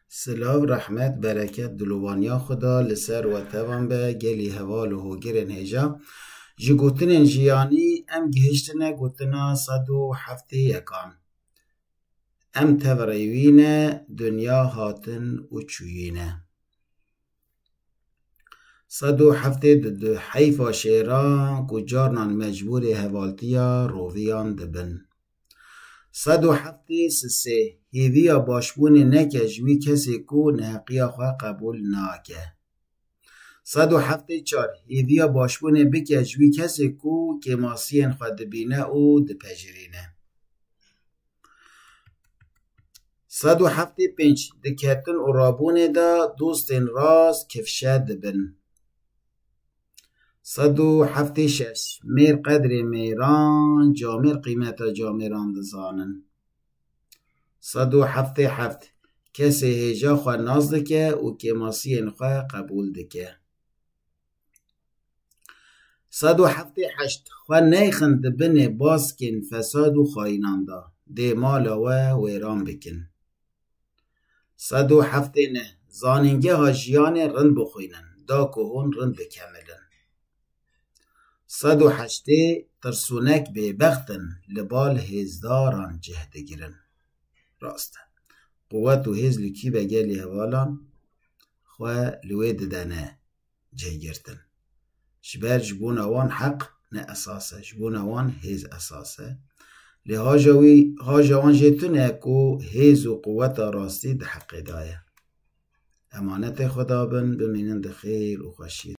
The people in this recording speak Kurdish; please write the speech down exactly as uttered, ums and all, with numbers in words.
Silav, rehmet, bereket, dilovaniya Xuda li ser we tevan be, gelî heval û hogirên hêja. Ji gotinên jiyanî em gihiştine gotina sed û heftê yekan. Em tev rêwî ne, dinya hatin û çûyî ne. Sed û heftê û du, heyfa şêran ku carnan mecbûrê hevaltiya roviyan dibin. Sed û heftê û sê, hêviya başbûnê neke ji wî kesê ku neheqiya xwe qebûl nake. Sed û heftê û çar, hêviya başbûnê bike ji wî kesê ku kêmasiyên xwe dibîne û dipejirîne. Sed û heftê û pênc, di ketin û rabûnê de dostên rast kifşe dibin. Sed û heftê û şeş, mêr qedrê mêran, camêr qîmeta camêran dizanin. Sed û heftê û heft, kesê hêja xwe nas dike û kêmasiyên xwe qebûl dike. Sed û heftê û heşt, xwe neyxin di binê baskên fesad û xayînan de, dê mala we wêran bikin. Sed û heftê û neh, zanîngeha jiyanê rind bixwînin, da ku hûn rind bikemilin. Sed û heştê, tirsûnek bêbext in, li bal hêzdaran cih digirin. Rast e. Quwet û hêz li kî be gelî hevalan? Xwe li wê didene cihgirtin. Ji ber ji bona wan heq ne esas e, ji bona wan hêz esas e. Lê haja wî, haja wan jê tune ku hêz û quweta rastî di heqê de ye. Emanetê Xweda bin, bimînin di xêr û xweşiyê